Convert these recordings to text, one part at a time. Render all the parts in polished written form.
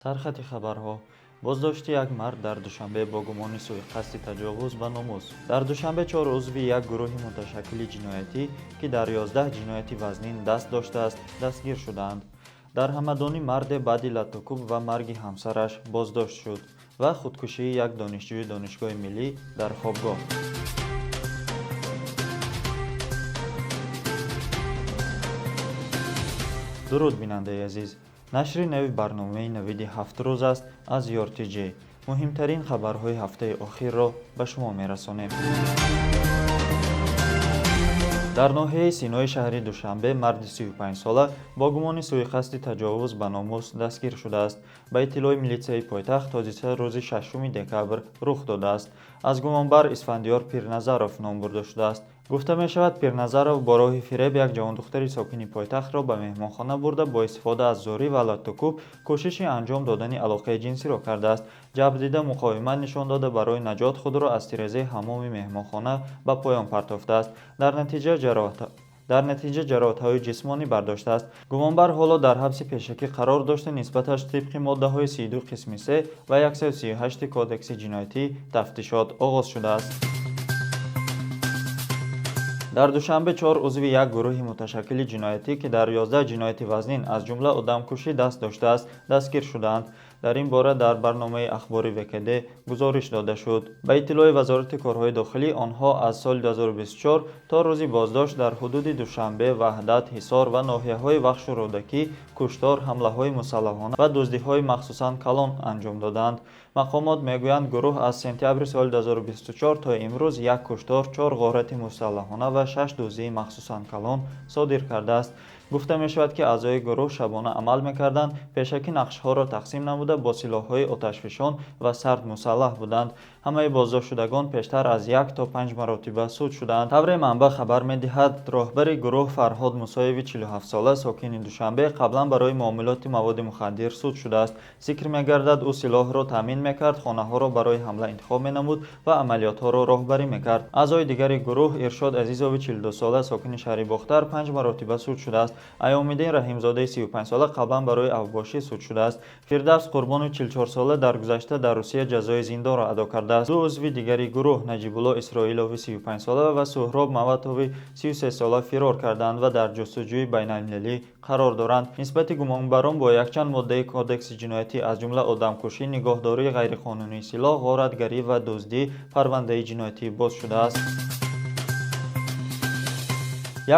Сархати хабарҳо. Боздошти як мард дар Душанбе бо гумони суиқасди таҷовуз ба номус. Дар Душанбе чор узви як гурӯҳи муташаккили ҷиноятӣ, ки дар 11 ҷинояти вазнин даст доштааст, дастгир шудаанд. Дар Ҳамадонӣ марде баъди латтукӯб ва марги ҳамсараш боздошт шуд ва худкушии як донишҷӯи Донишгоҳи миллӣ дар хобгоҳ. Дуруд, бинандаи азиз. Нашри нави барномаи «Навиди ҳафт рӯз» аст аз ЮРТЖ. Муҳимтарин хабарҳои ҳафтаи охирро ба шумо мерасонем. Дар ноҳияи Синои шаҳри Душанбе марди 35-сола бо гумони суиқасди таҷовуз ба номус дастгир шудааст. Ба иттилои милитсияи пойтахт, ҳодиса рӯзи 6 декабр рух додааст. Аз гумонбар Исфандиёр Пирназаров ном бурда шудааст. Гуфта мешавад, Пирназаров бо роҳи фиреб як ҷавондухтари сокини пойтахтро ба меҳмонхона бурда, бо истифода аз зӯрӣ ва латтукӯб кӯшиши анҷом додани алоқаи ҷинсиро кардааст. Ҷабрдида муқовимат нишон дода, барои наҷот худро аз тирезаи ҳаммоми меҳмонхона ба поён партофтааст. Дар натиҷа ҷароҳатҳои ҷисмонӣ бардоштааст. Гумонбар ҳоло дар ҳабси пешакӣ қарор дошта, нисбаташ тибқи моддаҳои 32 қисми 3 ва 138 Кодекси ҷиноятӣ тафтишот оғоз шудааст. Дар Душанбе чор узви як гурӯҳи муташаккили ҷиноятӣ, ки дар 11 ҷинояти вазнин, аз ҷумла одамкушӣ даст доштааст, дастгир шудаанд. Дар ин бора дар барномаи ахбори ВКД гузориш дода шуд. Ба иттилои Вазорати корҳои дохилӣ, онҳо аз соли 2024 то рӯзи боздошт дар ҳудуди Душанбе, Ваҳдат, Ҳисор ва ноҳияҳои Вахшу Рӯдакӣ куштор, ҳамлаҳои мусаллаҳона ва дуздиҳои махсусан калон анҷом додаанд. Мақомот мегӯянд, гурӯҳ аз сентябри соли 2024 то имрӯз як куштор, чор ғорати мусаллаҳона ва шаш дуздии махсусан калон содир кардааст. Гуфта мешавад, ки аъзои гурӯҳ шабона амал мекарданд, пешакӣ нақшҳоро тақсим намуда, бо силоҳҳои оташфишон ва сард мусаллаҳ буданд. Ҳамаи боздоштшудагон пештар аз як то панҷ маротиба суд шудаанд. Тавре манбаъ хабар медиҳад, роҳбари гурӯҳ Фарҳод Мусоеви 47-сола, сокини Душанбе, қаблан барои муомилоти маводи мухаддир суд шудааст. Зикр мегардад, ӯ силоҳро таъмин мекард, хонаҳоро барои ҳамла интихоб менамуд ва амалиётҳоро роҳбарӣ мекард. Аъзои дигари гурӯҳ Иршод Азизови 42-сола, сокини шаҳри Бохтар, панҷ маротиба суд шудааст. Аёмиддин Раҳимзодаи 35-сола қаблан барои авбошӣ суд шудааст. Фирдавс Қурбонови 44-сола дар гузашта дар Русия ҷазои зиндонро адо кардааст. Ду узви дигари гурӯҳ, Наҷибулло Исроилови 35-сола ва Суҳроб Маватови 33-сола, фирор карданд ва дар ҷустуҷӯи байналмилалӣ қарор доранд. Нисбати гумонбарон бо якчанд моддаи Кодекси ҷиноятӣ, аз ҷумла одамкушӣ, нигоҳдории ғайриқонунии силоҳ, ғоратгарӣ ва дуздӣ парвандаи ҷиноятӣ боз шудааст.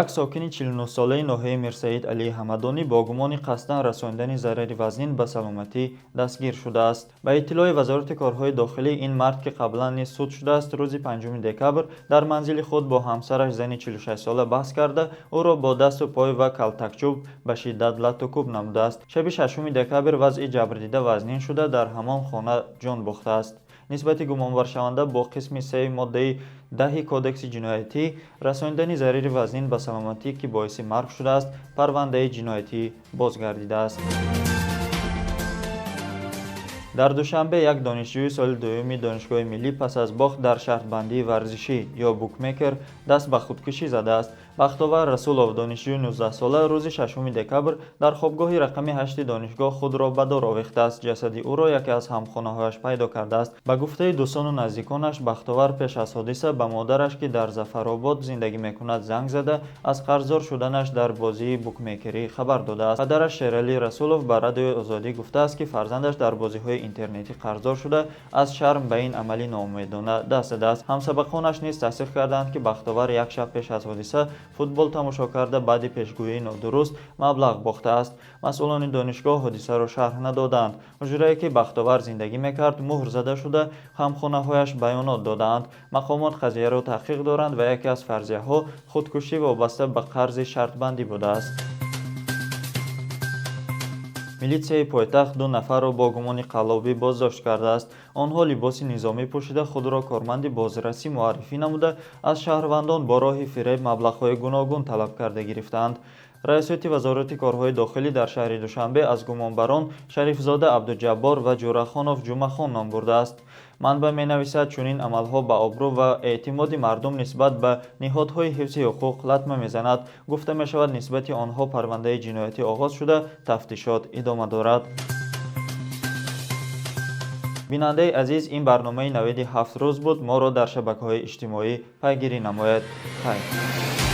Як сокини 49-солаи ноҳияи Мирсаид Алии Ҳамадонӣ бо гумони қасдан расонидани зарари вазнин ба саломатӣ дастгир шудааст. Ба иттилои Вазорати корҳои дохилӣ, ин мард, ки қаблан низ суд шудааст, рӯзи 5 декабр дар манзили худ бо ҳамсараш, зани 46-сола, баҳс карда, ӯро бо дасту пой ва калтакчӯб ба шиддат латтукӯб намудааст. Шаби 6 декабр вазъи ҷабрдида вазнин шуда, дар ҳамон хона ҷон бохтааст. Нисбати гумонбаршаванда бо қисми сеи моддаи 10-и Кодекси ҷиноятӣ, расонидани зарари вазнин ба саломатӣ, ки боиси марг шудааст, парвандаи ҷиноятӣ боз гардидааст. Дар Душанбе як донишҷӯи соли дуюми Донишгоҳи миллӣ пас аз бохт дар шартбандии варзишӣ ё букмекер даст ба худкушӣ задааст. Бахтовар Расулов, донишҷӯи 19-сола, рӯзи 6 декабр дар хобгоҳи рақами ҳашти донишгоҳ худро ба дор овехтааст. Ҷасади ӯро яке аз ҳамхонаҳояш пайдо кардааст. Ба гуфтаи дӯстону наздиконаш, Бахтовар пеш аз ҳодиса ба модараш, ки дар Зафаробод зиндагӣ мекунад, занг зада, аз қарздор шуданаш дар бозии букмекерӣ хабар додааст. Падараш Шералӣ Расулов ба Радиои Озодӣ гуфтааст, ки фарзандаш дар бозиҳои интернетӣ қарздор шуда, аз шарм ба ин амали ноумедона даст задааст. Ҳамсабақонаш низ тасдиқ карданд, ки Бахтовар як шаб пеш аз ҳодиса футбол тамошо карда, баъди пешгӯии нодуруст маблағ бохтааст. Масъулони донишгоҳ ҳодисаро шарҳ надоданд. Ҳуҷрае, ки Бахтовар зиндагӣ мекард, муҳр зада шуда, ҳамхонаҳояш баёнот додаанд. Мақомот қазияро таҳқиқ доранд ва яке аз фарзияҳо худкушӣ вобаста ба қарзи шартбандӣ будааст. Милитсияи пойтахт ду нафарро бо гумони қаллобӣ боздошт кардааст. Онҳо либоси низомӣ пӯшида, худро корманди бозрасӣ муаррифӣ намуда, аз шаҳрвандон бо роҳи фиреб маблағҳои гуногун талаб карда гирифтаанд. Раёсати Вазорати корҳои дохилӣ дар шаҳри Душанбе аз гумонбарон Шарифзода Абдуҷаббор ва Ҷӯрахонов Ҷумъахон ном бурдааст. Манбаъ менависад, чунин амалҳо ба обрӯ ва эътимоди мардум нисбат ба ниҳодҳои ҳифзи ҳуқуқ латма мезанад. Гуфта мешавад, нисбати онҳо парвандаи ҷиноятӣ оғоз шуда, тафтишот идома дорад. Бинандаи азиз, ин барномаи Навиди ҳафт рӯз буд. Моро дар шабакаҳои иҷтимоӣ пайгирӣ намоед. Хайр.